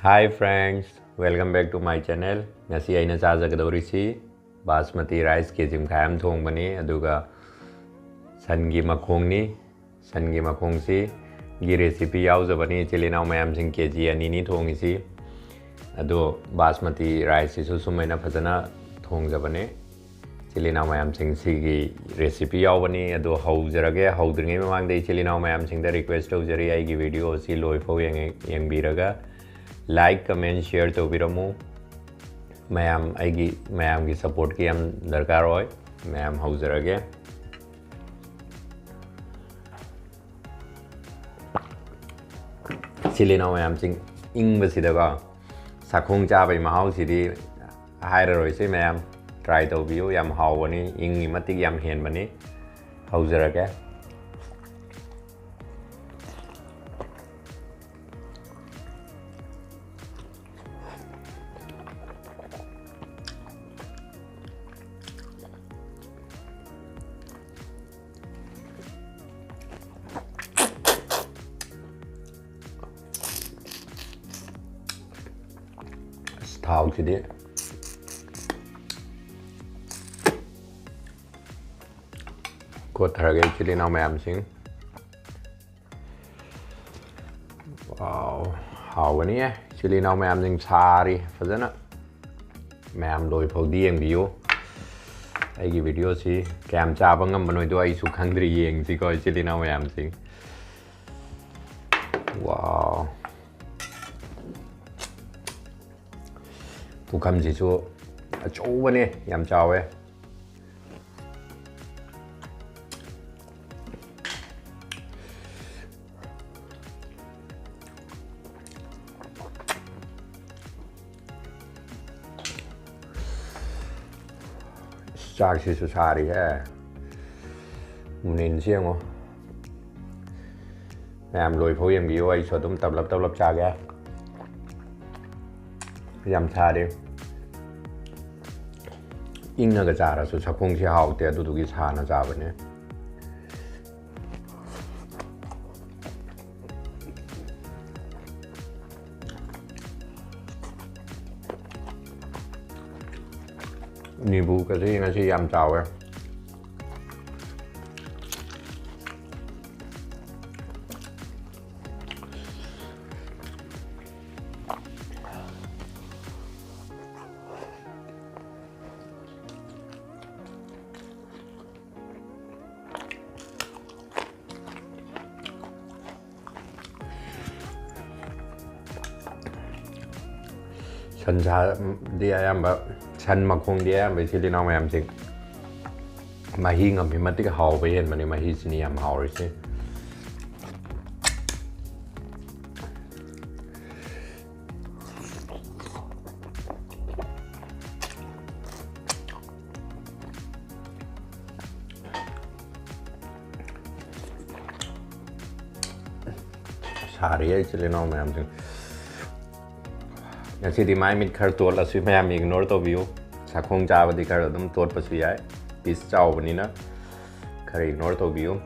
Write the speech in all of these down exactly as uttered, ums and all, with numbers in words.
Hi friends, welcome back to my channel. ꯉꯁꯤ ꯑꯩꯅ ꯆꯥꯖꯒꯗꯧꯔꯤꯁꯤ basmati rice ꯀꯦ G ꯃꯈꯥꯏ ꯑꯃ ꯊꯣꯡꯕꯅꯤ, ꯑꯗꯨꯒ ꯁꯟꯒꯤ ꯃꯈꯣꯡꯅꯤ꯫ ꯁꯟꯒꯤ ꯃꯈꯣꯡꯁꯤꯒꯤ ꯔꯦꯁꯤꯄꯤ ꯌꯥꯎꯖꯕꯅꯤ ꯏꯆꯤꯜ ꯏꯅꯥꯎ ꯃꯌꯥꯝꯁꯤꯡ, ꯀꯦ ꯖꯤ ꯑꯅꯤꯅꯤ ꯊꯣꯡꯉꯤꯁꯤ꯫ ꯑꯗꯣ ꯕꯥꯁꯃꯇꯤ ꯔꯥꯏꯁꯁꯤꯁꯨ ꯁꯨꯃꯥꯏꯅ ꯐꯖꯅ ꯊꯣꯡꯖꯕꯅꯤ꯫ ꯏꯆꯤꯜ ꯏꯅꯥꯎ ꯃꯌꯥꯝꯁꯤꯡ, ꯁꯤꯒꯤ ꯔꯦꯁꯤꯄꯤ ꯌꯥꯎꯕꯅꯤ꯫ ꯑꯗꯣ ꯍꯧꯖꯔꯒꯦ꯫ ꯍꯧꯗ꯭ꯔꯤꯉꯩ ꯃꯃꯥꯡꯗ ꯏꯆꯤꯜ ꯏꯅꯥꯎ ꯃꯌꯥꯝꯁꯤꯡꯗ ꯔꯤꯀ꯭ꯋꯦꯁ ꯇꯧꯖꯔꯤ, ꯑꯩꯒꯤ ꯚꯤꯗꯤꯑꯣ ꯑꯁꯤ ꯂꯣꯏꯐꯥꯎ ꯌꯦꯡꯉ-, ꯌꯦꯡꯕꯤꯔꯒ ꯂꯥꯏꯛ, ꯀꯃꯦꯟ, ꯁꯤꯌꯔ ꯇꯧꯕꯤꯔꯝꯃꯨ꯫ ꯃꯌꯥꯝ, ꯑꯩꯒꯤ, ꯃꯌꯥꯝꯒꯤ ꯁꯞꯄꯣꯔꯠꯀꯤ ꯌꯥꯝ ꯗꯔꯀꯥꯔ ꯑꯣꯏ꯫ ꯃꯌꯥꯝ, ꯍꯧꯖꯔꯒꯦ꯫ ꯏꯆꯤꯜ ꯏꯅꯥꯎ ꯃꯌꯥꯝꯁꯤꯡ, ꯏꯪꯕꯁꯤꯗꯀꯣ ꯁꯥꯈꯣꯡ ꯆꯥꯕꯒꯤ ꯃꯍꯥꯎꯁꯤꯗꯤ ꯍꯥꯏꯔꯔꯣꯏꯁꯦ ꯃꯌꯥꯝ꯫ ꯇ꯭ꯔꯥꯏ ꯇꯧꯕꯤꯌꯨ, ꯌꯥꯝ ꯍꯥꯎꯕꯅꯤ, ꯏꯪꯒꯤ ꯃꯇꯤꯛ ꯌꯥꯝ ꯍꯦꯟꯕꯅꯤ꯫ ꯍꯧꯖꯔꯒꯦ꯫ ꯑꯁ, ꯊꯥꯎꯁꯤꯗꯤ ꯀꯣꯠꯊꯔꯒꯦ, ꯏꯆꯤꯜ ꯏꯅꯥꯎ ꯃꯌꯥꯝꯁꯤꯡ꯫ ꯋꯥꯎ, ꯍꯥꯎꯒꯅꯤꯌꯦ꯫ ꯏꯆꯤꯜ ꯏꯅꯥꯎ ꯃꯌꯥꯝꯁꯤꯡ, ꯁꯥꯔꯤ ꯐꯖꯅ꯫ ꯃꯌꯥꯝ ꯂꯣꯏꯐꯥꯎꯗꯤ ꯌꯦꯡꯕꯤꯌꯨ꯫ ꯑꯩꯒꯤ ꯚꯤꯗꯤꯑꯣꯁꯤ ꯀꯌꯥꯝ ꯆꯥꯕ ꯉꯝꯕꯅꯣꯗꯣ ꯑꯩꯁꯨ ꯈꯪꯗ꯭ꯔꯤ꯫ ꯌꯦꯡꯁꯤꯀꯣ, ꯏꯆꯤꯜ ꯏꯅꯥꯎ ꯃꯌꯥꯝꯁꯤꯡ꯫ ꯋꯥꯎ꯫ ꯄꯨꯈꯝꯁꯤꯁꯨ ꯑꯆꯧꯕꯅꯦ, ꯌꯥꯝ ꯆꯥꯎꯋꯦ꯫ ꯆꯥꯛꯁꯤꯁꯨ ꯁꯥꯔꯤꯍꯦ꯫ ꯃꯨꯅꯤꯟꯁꯤ ꯌꯦꯡꯉꯣ꯫ ꯃꯌꯥꯝ ꯂꯣꯏꯐꯥꯎ ꯌꯦꯡꯕꯤꯌꯨ, ꯑꯩꯁꯨ ꯑꯗꯨꯝ ꯇꯞꯂꯞ ꯇꯞꯂꯞ ꯆꯥꯒꯦ꯫ ꯌꯥꯝ ꯁꯥꯔꯤ꯫ ꯏꯪꯉꯒ ꯆꯥꯔꯁꯨ ꯁꯥꯈꯣꯡꯁꯤ ꯍꯥꯎꯇꯦ, ꯑꯗꯨꯗꯨꯒꯤ ꯁꯥꯅ ꯆꯥꯕꯅꯦ꯫ ꯅꯤꯕꯨꯒꯁꯤ ꯉꯁꯤ ꯌꯥꯝ ꯆꯥꯎꯋꯦ꯫ ꯁꯟꯁꯥꯗꯤ ꯑꯌꯥꯝꯕ, ꯁꯟ ꯃꯈꯣꯡꯗꯤ ꯑꯌꯥꯝꯕ ꯏꯆꯤꯜ ꯏꯅꯥꯎ ꯃꯌꯥꯝꯁꯤꯡ ꯃꯍꯤ ꯉꯝꯃꯤ ꯃꯇꯤꯛ ꯍꯥꯎꯕ ꯍꯦꯟꯕꯅꯤ꯫ ꯃꯍꯤꯁꯤꯅꯤ ꯌꯥꯝ ꯍꯥꯎꯔꯤꯁꯦ꯫ ꯁꯥꯔꯤ ꯏꯆꯤꯜ ꯏꯅꯥꯎ ꯃꯌꯥꯝꯁꯤꯡ꯫ ꯉꯁꯤꯗꯤ ꯃꯥꯏ ꯃꯤꯠ ꯈꯔ ꯇꯣꯠꯂꯁꯤ ꯃꯌꯥꯝ, ignore ꯇꯧꯕꯤꯌꯨ꯫ ꯁꯥꯈꯣꯡ ꯆꯥꯕꯗꯤ ꯈꯔ ꯑꯗꯨꯝ ꯇꯣꯠꯄꯁꯨ ꯌꯥꯏ, piece ꯆꯥꯎꯕꯅꯤꯅ ꯈꯔ ignore ꯇꯧꯕꯤꯌꯨ꯫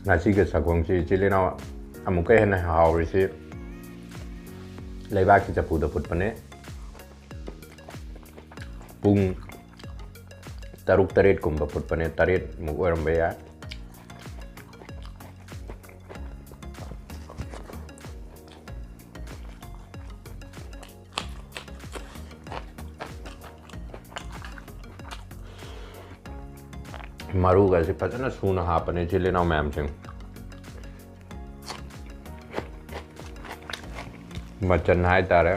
ꯉꯁꯤꯒꯤ ꯁꯒꯣꯜꯁꯤ ꯏꯆꯤꯜ ꯏꯅꯥꯎ ꯑꯃꯨꯛꯀ ꯍꯦꯟꯅ ꯍꯥꯎꯔꯤꯁꯤ ꯂꯩꯕꯥꯛꯀꯤ ꯆꯐꯨꯗ ꯐꯨꯠꯄꯅꯦ꯫ ꯄꯨꯡ ꯇꯔꯨꯛ ꯇꯔꯦꯠꯀꯨꯝꯕ ꯐꯨꯠꯄꯅꯦ, ꯇꯔꯦꯠꯃꯨꯛ ꯑꯣꯏꯔꯝꯕ ꯌꯥꯏ꯫ ꯃꯔꯨꯒꯁꯦ ꯐꯖꯅ ꯁꯨꯅ ꯍꯥꯞꯄꯅꯦ ꯏꯆꯤꯜ ꯏꯅꯥꯎ ꯃꯌꯥꯝꯁꯤꯡ꯫ ꯃꯆꯜ ꯍꯥꯏꯇꯥꯔꯦ꯫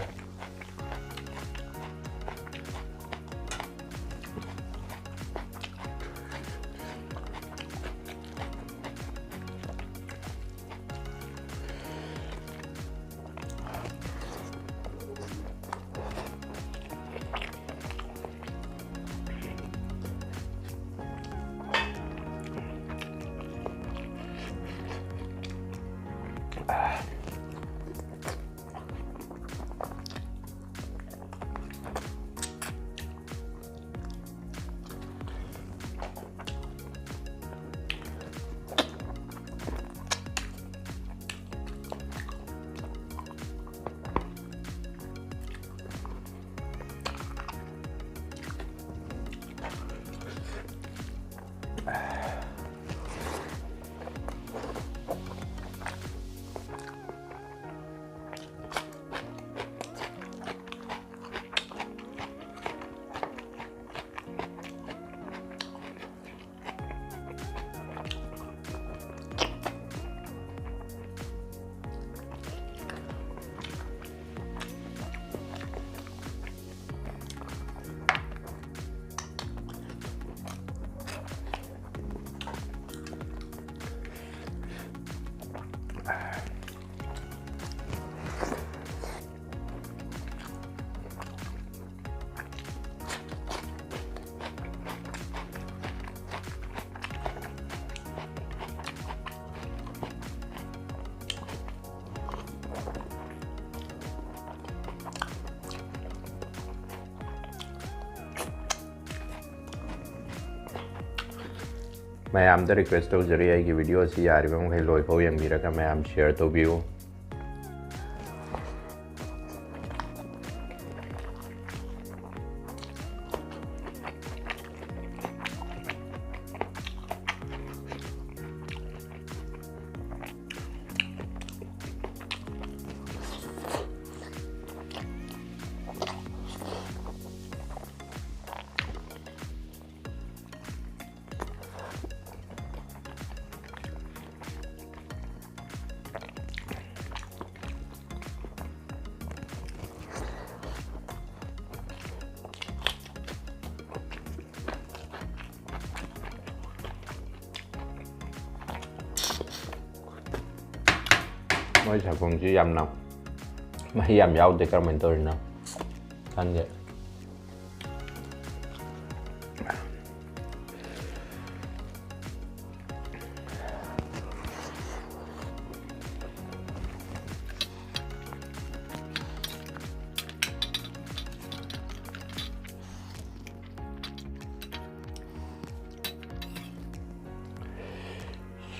ꯃꯌꯥꯝꯗ request ꯇꯧꯖꯔꯤ, ꯑꯩꯒꯤ video ꯑꯁꯤ ꯌꯥꯔꯤꯕ ꯃꯈꯩ ꯂꯣꯏꯐꯥꯎ ꯌꯦꯡꯕꯤꯔꯒ ꯃꯌꯥꯝ share ꯇꯧꯕꯤꯌꯨ꯫ ꯃꯣꯏ ꯁꯥꯐꯣꯝꯁꯤ ꯌꯥꯝꯅ ꯃꯍꯤ ꯌꯥꯝ ꯌꯥꯎꯗꯦ, ꯀꯔꯝꯍꯥꯏꯅ ꯇꯧꯔꯤꯅꯣ ꯈꯪꯗꯦ꯫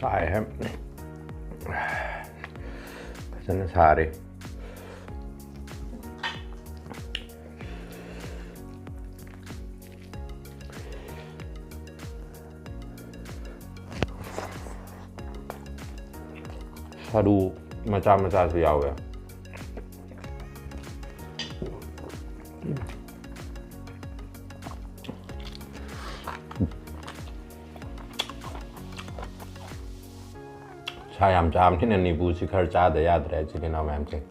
ꯁꯥꯏꯍꯦ꯫ ꯐꯖꯅ ꯁꯥꯔꯤ꯫ ꯁꯔꯨ ꯃꯆꯥ ꯃꯆꯥꯁꯨ ꯌꯥꯎꯋꯦ꯫ ꯁꯥ ꯌꯥꯝ ꯆꯥꯕꯅꯤꯅ ꯅꯤꯕꯨꯁꯤ ꯈꯔ ꯆꯥꯗ ꯌꯥꯗ꯭ꯔꯦ, ꯏꯆꯤꯜ ꯏꯅꯥꯎ ꯃꯌꯥꯝꯁꯦ꯫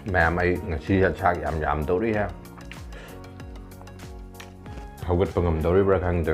ꯃꯌꯥꯝ, ꯑꯩ ꯉꯁꯤ ꯆꯥꯛ ꯌꯥꯝ ꯌꯥꯝꯗꯧꯔꯤꯍꯦ꯫ ꯍꯧꯒꯠꯄ ꯉꯝꯗꯧꯔꯤꯕ꯭ꯔꯥ ꯈꯪꯗꯦ꯫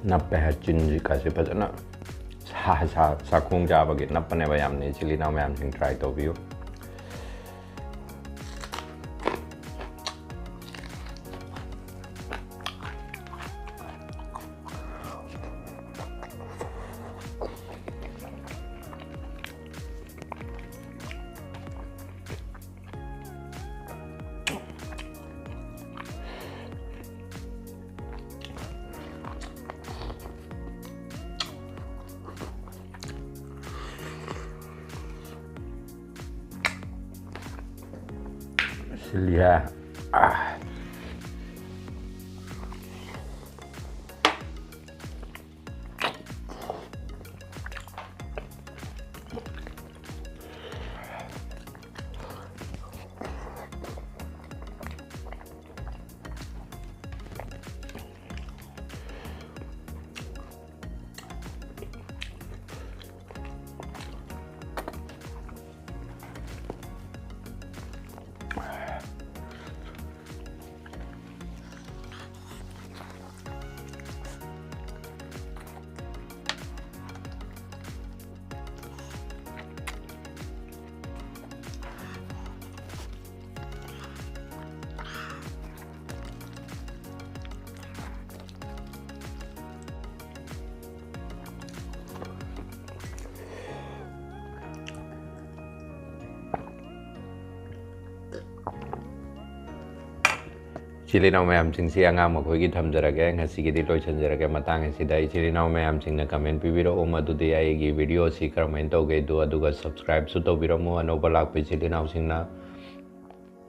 ꯅꯞꯄꯦ ꯍꯥꯏ, ꯆꯤꯟꯁꯤ ꯀꯥꯁꯦ ꯐꯖꯅ ꯁꯥ-, ꯁꯥ-, ꯆꯥꯛꯈꯣꯡ ꯆꯥꯕꯒꯤ ꯅꯞꯄꯅꯦꯕ ꯌꯥꯝꯅ꯫ ꯏꯆꯤꯜ ꯏꯅꯥꯎ ꯃꯌꯥꯝꯁꯤꯡ try ꯇꯧꯕꯤꯌꯨ꯫ ꯆꯤꯜꯂꯤ ꯍꯥꯏ꯫ ꯑꯥ꯫ ꯏꯆꯤꯜ ꯏꯅꯥꯎ ꯃꯌꯥꯝꯁꯤꯡꯁꯤ ꯑꯉꯥꯡ ꯃꯈꯣꯏꯒꯤ ꯊꯝꯖꯔꯒꯦ꯫ ꯉꯁꯤꯒꯤꯗꯤ ꯂꯣꯏꯁꯤꯟꯖꯔꯒꯦ ꯃꯇꯥꯡ ꯑꯁꯤꯗ꯫ ꯏꯆꯤꯜ ꯏꯅꯥꯎ ꯃꯌꯥꯝꯁꯤꯡꯅ comment ꯄꯤꯕꯤꯔꯛꯎ, ꯃꯗꯨꯗꯤ ꯑꯩꯒꯤ video ꯑꯁꯤ ꯀꯔꯝꯍꯥꯏꯅ ꯇꯧꯒꯦꯗꯣ, ꯑꯗꯨꯒ subscribeꯁꯨ ꯇꯧꯕꯤꯔꯝꯃꯨ ꯑꯅꯧꯕ ꯂꯥꯛꯄ ꯏꯆꯤꯜ ꯏꯅꯥꯎꯁꯤꯡꯅ꯫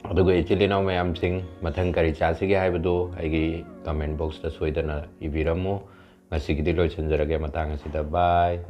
ꯑꯗꯨꯒ ꯏꯆꯤꯜ ꯏꯅꯥꯎ ꯃꯌꯥꯝꯁꯤꯡ, ꯃꯊꯪ ꯀꯔꯤ ꯆꯥꯁꯤꯒꯦ ꯍꯥꯏꯕꯗꯨ ꯑꯩꯒꯤ comment boxꯇ ꯁꯣꯏꯗꯅ ꯏꯕꯤꯔꯝꯃꯨ꯫ ꯉꯁꯤꯒꯤꯗꯤ ꯂꯣꯏꯁꯤꯟꯖꯔꯒꯦ ꯃꯇꯥꯡ ꯑꯁꯤꯗ꯫ Bye꯫